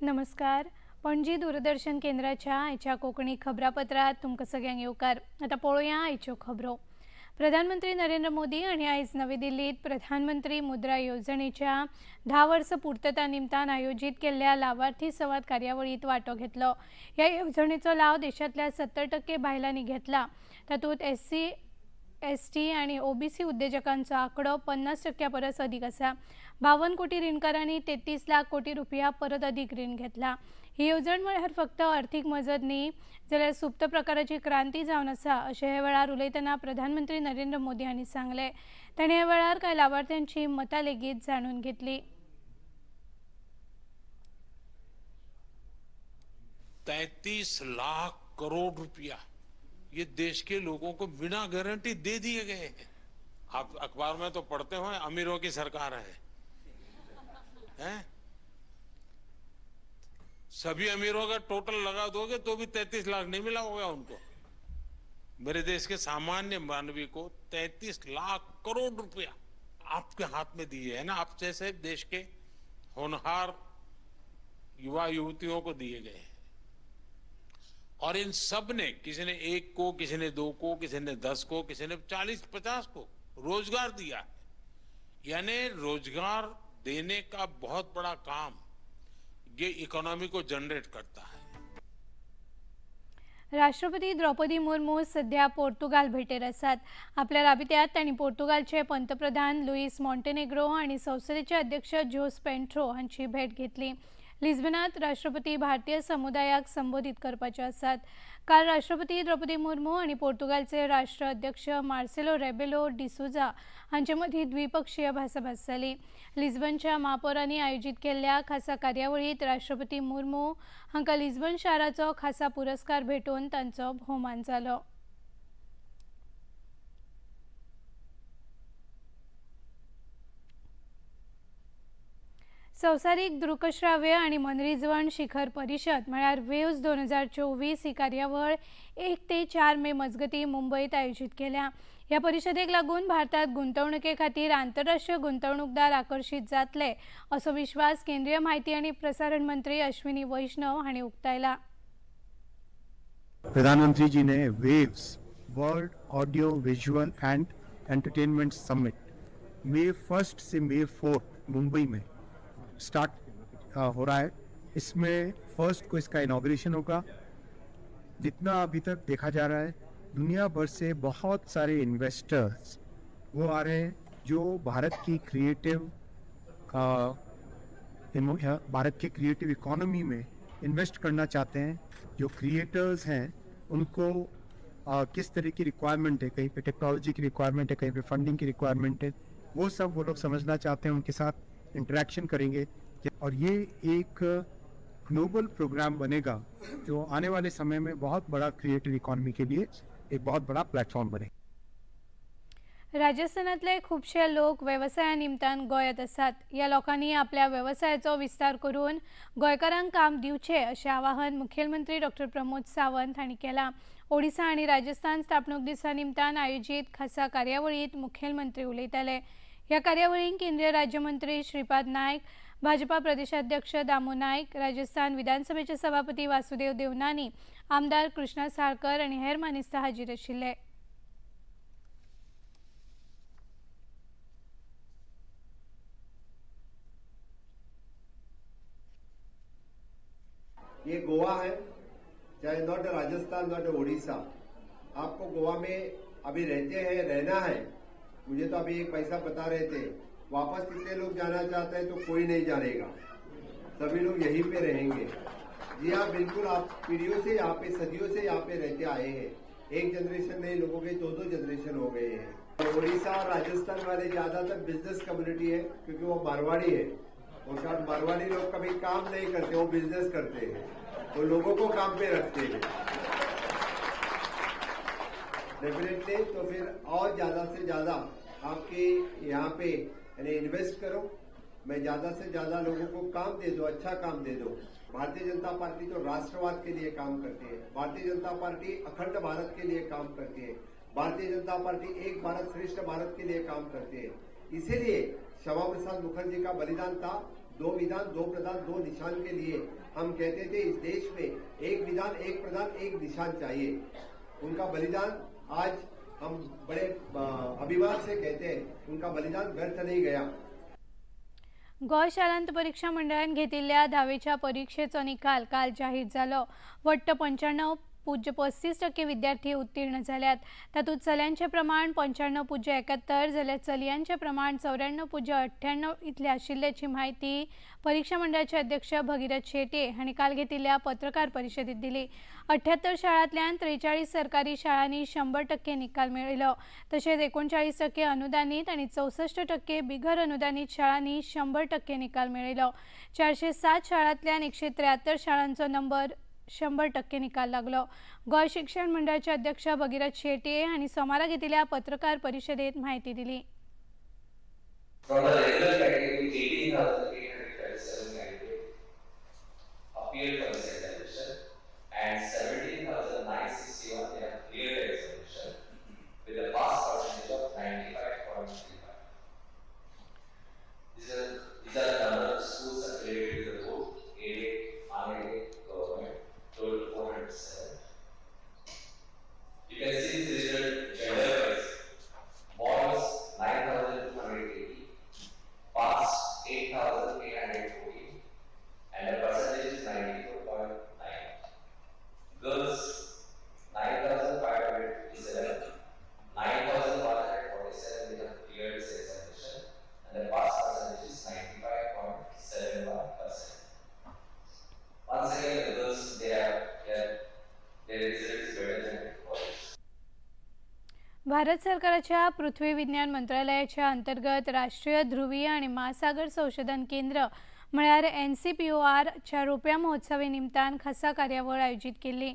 नमस्कार, पणजी दूरदर्शन केंद्राच्या आयच्या कोंकणी खबरापत्रात तुमकां सगळ्यांक येवकार। आतां पळोवया आयच्यो खबरो। प्रधानमंत्री नरेंद्र मोदी हांणी आयज नवी दिल्लीत प्रधानमंत्री मुद्रा येवजणेच्या 10 वर्स पूर्तता निमतान आयोजीत केल्ल्या लावार्थी संवाद कार्यावळीत वांटो घेतलो। ह्या येवजणेचो लाव देशांतल्या 70% बायलांनी घेतला। तातूंत SC, ST आनी OBC उद्देजकांचो आंकडो 50% परस अदीक आसा। 52 कोटी रीणकारांनी 33 लाख कोटी रुपया परत अदीक रीण घेतला। ही येवजण म्हळ्यार फक्त अर्थीक मजत न्ही जाल्यार सुप्त प्रकाराची क्रांती जावन आसा अशें हे वेळार उलयतना प्रधानमंत्री नरेंद्र मोदी हांणी सांगलें। तांणी ह्या वेळार कांय लावार्थ्यांची मतां लेगीत जाणून घेतली। 33 लाख करोड़ रुपया ये देश के लोगों को बिना गारंटी दे दिए गए हैं। आप अखबार में तो पढ़ते हो अमीरों की सरकार है, हैं? सभी अमीरों का टोटल लगा दोगे तो भी 33 लाख नहीं मिला होगा उनको। मेरे देश के सामान्य मानवी को 33 लाख करोड़ रुपया आपके हाथ में दिए है ना, आप जैसे देश के होनहार युवा युवतियों को दिए गए हैं। और इन सब ने, किसी ने 1 को, किसी ने 2 को, किसी ने 10 को, किसी ने 40-50 को रोजगार दिया है। यानी रोजगार देने का बहुत बड़ा काम ये इकोनॉमी को जनरेट करता है। राष्ट्रपती द्रौपदी मुर्मू सध्या पोर्तुगाल भेटेर आसात। आपल्या राबित्यात तांणी पोर्तुगालचे पंतप्रधान लुईस मॉन्टेनेग्रो आनी संसदेचे अध्यक्ष जोस पेंट्रो हांची भेट घेतली। लिस्बनात राष्ट्रपती भारतीय समुदायाक संबोधित करपाचे आसात। काल राष्ट्रपती द्रौपदी मुर्मू आनी पोर्तुगालचे राष्ट्र अध्यक्ष मार्सेलो रेबेलो डिसोजा हांचे मदीं द्विपक्षीय भासाभास जाली। लिस्बनच्या महापौरांनी आयोजीत केल्ल्या खासा कार्यावळीत राष्ट्रपती मुर्मू हांकां लिस्बन शाराचो खासा पुरस्कार भेटोवन तांचो भोवमान जालो। संवसारीक दृकश्राव्य आनी मनरिजवण शिखर परिशद म्हळ्यार वेव्स 2024 ही कार्यावळ 1 ते 4 मे मजगती मुंबईत आयोजीत केल्या। ह्या परिशदेक लागून भारतात गुंतवणुके खातीर आंतरराष्ट्रीय गुंतवणूकदार आकर्शीत जातले असो विश्वास केंद्रीय माहिती आनी प्रसारण मंत्री अश्विनी वैष्णव हांणी उक्तायला। प्रधानमंत्री जी ने waves world audio visual and entertainment summit May 1 Se May 4 Mumbai में स्टार्ट हो रहा है। इसमें 1 को इसका इनॉग्रेशन होगा। जितना अभी तक देखा जा रहा है दुनिया भर से बहुत सारे इन्वेस्टर्स वो आ रहे हैं जो भारत की क्रिएटिव इकोनॉमी में इन्वेस्ट करना चाहते हैं। जो क्रिएटर्स हैं उनको किस तरह की रिक्वायरमेंट है, कहीं पे टेक्नोलॉजी की रिक्वायरमेंट है, कहीं पे फंडिंग की रिक्वायरमेंट है, वो सब वो लोग समझना चाहते हैं, उनके साथ इंटरेक्शन करेंगे। और ये एक ग्लोबल प्रोग्राम बनेगा जो आने वाले समय में बहुत बड़ा क्रिएटिव इकोनॉमी के लिए एक बहुत बड़ा प्लेटफॉर्म बनेगा। राजस्थानातले खुबशे लोक वेवसाया निमतान गोंयांत आसात। ह्या लोकांनी आपल्या वेवसायाचो विस्तार करून गोंयकारांक काम दिवचें अशें आवाहन मुखेलमंत्री डॉक्टर प्रमोद सावंत हांणी केलां। ओडिसा आनी राजस्थान स्थापणूक दिसा निमतान आयोजीत खासा कार्यावळींत मुखेलमंत्री उलयताले। ह्या कार्यावळींक केंद्रीय राज्यमंत्री श्रीपाद नायक, भाजपा प्रदेशाध्यक्ष दामू नायक, राजस्थान विधानसभेचे सभापती वासुदेव देवनानी, आमदार कृष्णा साळकर आनी हेर मानेस्त हाजीर आशिल्ले। ये गोवा है, चाहे not Rajasthan not Odisha, आपको गोवा में अभी रहते हैं, रहना है। मुझे तो अभी एक पैसा बता रहे थे, वापस कितने लोग जाना चाहते हैं तो कोई नहीं जानेगा, सभी लोग यहीं पे रहेंगे। जी हाँ, बिल्कुल, आप पीढ़ियों से यहाँ पे, सदियों से यहाँ पे रहते आए हैं। एक जनरेशन नहीं, लोगों के 2-2 जनरेशन हो गए हैं। ओडिशा और राजस्थान वाले ज्यादातर बिजनेस कम्युनिटी है, क्योंकि वो मारवाड़ी है और शायद मारवाड़ी लोग कभी काम नहीं करते, वो बिजनेस करते हैं, वो लोगों को काम पे रखते हैं डेफिनेटली। तो फिर और ज्यादा से ज्यादा आपके यहाँ पे यानी इन्वेस्ट करो, मैं ज्यादा से ज्यादा लोगों को काम दे दो, अच्छा काम दे दो। भारतीय जनता पार्टी तो राष्ट्रवाद के लिए काम करती है, भारतीय जनता पार्टी अखंड भारत के लिए काम करती है, भारतीय जनता पार्टी एक भारत श्रेष्ठ भारत के लिए काम करती है। इसीलिए श्यामा प्रसाद मुखर्जी का बलिदान था, दो विधान, दो प्रधान, दो निशान के लिए हम कहते थे इस देश में एक विधान, एक प्रधान, एक निशान चाहिए। उनका बलिदान आज हम बड़े अभिमान से कहते हैं, उनका बलिदान व्यर्थ नहीं गया। गोंय शालांत परीक्षा मंडळान घेतिल्ल्या धावेच्या परीक्षेचो निकाल काल जाहीर जालो। वट्ट 95.35% विद्यार्थी उत्तीर्ण जाल्यात। तातूंत चल्यांचें प्रमाण 95.71 जाल्यार चलयांचें प्रमाण 94.98 इतलें आशिल्ल्याची म्हायती परीक्षा मंडळाचे अध्यक्ष भगीरथ शेट्ये हांणी काल घेतिल्ल्या पत्रकार परिशदेंत दिली। 78 शाळांतल्यान 43 सरकारी शाळांनी 100% निकाल मेळयलो। तशेंच 39% अनुदानीत आनी 64% बिगर अनुदानीत शाळांनी 100% निकाल मेळयलो। 407 शाळांतल्यान 173 शाळांचो नंबर 100% निकाल लागलो। गोंय शिक्षण मंडळाचे अध्यक्ष भगीरथ शेट्ये हांणी सोमारा घेतिल्ल्या पत्रकार परिशदेत म्हायती दिली। From the regular category, 18,837 candidates appeared for this examination and 17,961 they have cleared the examination with a pass percentage of 95.35. These are the number of schools affiliated to the board, aided, unaided, government, total 407. You can see this result gender-wise. Boys 9,280, passed 8,814, and the percentage is 94.9. Girls 9,557, 9,147 they have cleared this examination, and the pass percentage is 95.71%. Once again, the girls, their result is better than boys. Bharat सरकारच्या पृथ्वी विज्ञान मंत्रालयाच्या अंतर्गत राष्ट्रीय ध्रुवीय आणि महासागर संशोधन केंद्र म्हळ्यार NCPOR रुप्या महोत्सवी निमतान खासा कार्यावळ आयोजित केल्ली।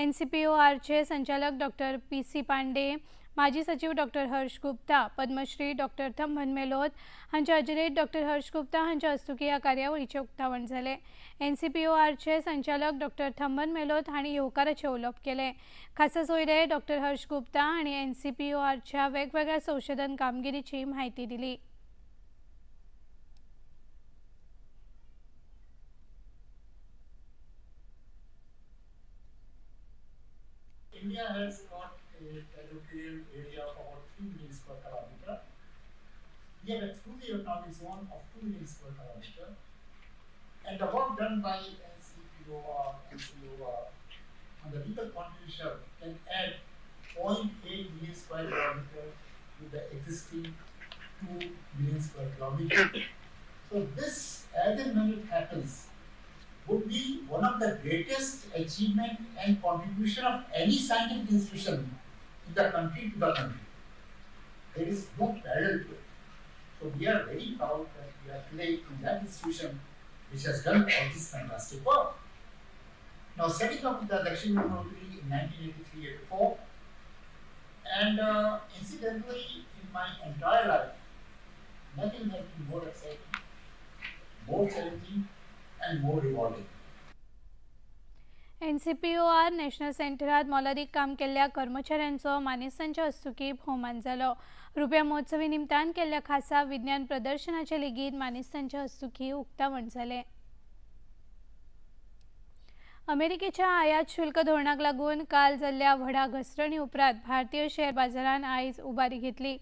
NCPORचे संचालक डॉक्टर PC Pandey, माजी सचिव डॉक्टर हर्ष गुप्ता, पद्मश्री डॉक्टर थंबन मेलोत हांच्या हजेरेत डॉक्टर हर्ष गुप्ता हांच्या हस्तुकी ह्या कार्यावळीचें उक्तावण जालें। NCPORचे संचालक डॉक्टर थंबन मेलोत हांणी येवकाराचें उलोवप केलें। खासा सोयरे डॉक्टर हर्ष गुप्ता हांणी NCPORच्या वेगवेगळ्या संशोधन कामगिरीची म्हायती दिली। India has got a territorial area of about 3 million square kilometer. We have exclusive economic zone of 2 million square kilometer. And the work done by NCPOR, on the deeper continental shelf can add 0.8 million square kilometer to the existing 2 million square kilometer. So this, as and when it happens, would be one of the greatest achievement and contribution of any scientific institution in the country to the country. There is no parallel to it. So we are very proud that we are today in that institution which has done all this fantastic work. Now, setting up the Dakshin Gangotri in 1983-84, and incidentally, in my entire life, nothing has been more exciting, more challenging, and more rewarding. NCPOR national सेंटरात मोलादीक काम केल्ल्या कर्मचाऱ्यांचो मानेस्तांच्या हस्तुकी भोवमान जालो। रुप्या महोत्सवी निमतान केल्ल्या खासा विज्ञान प्रदर्शनाचे लेगीत मानेस्तांच्या हस्तुकी उक्तावण जालें। अमेरिकेच्या आयात शुल्क धोरणाक लागून काल जाल्ल्या व्हडा घसरणी उपरांत भारतीय शेअर बाजारान आयज उबारी घेतली।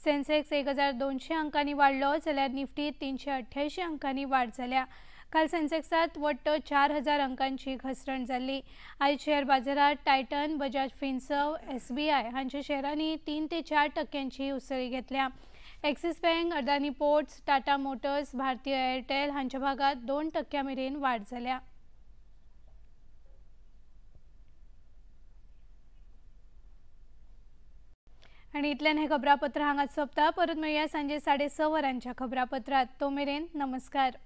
सेन्सेक्स 1200 अंकांनी वाडलो जाल्यार निफ्टी 388 अंकांनी वाड जाल्या। काल सेन्सेक्सात वट्ट 4000 अंकांची घसरण जाल्ली। आयज शेअर बाजारात टायटन, बजाज फिनसर्व, SBI हांच्या शेअरांनी 3 ते 4 टक्क्यांची उसळी घेतल्या। Axis bank, Adani ports, Tata motors, Bharti Airtel हांच्या भागात 2 टक्क्यां मेरेन वाड जाल्या। आनी इतल्यान हें खबरापत्र हांगाच सोंपता। परत मेळया सांजे 6:30 वरांच्या खबरापत्रात। तो मेरेन नमस्कार।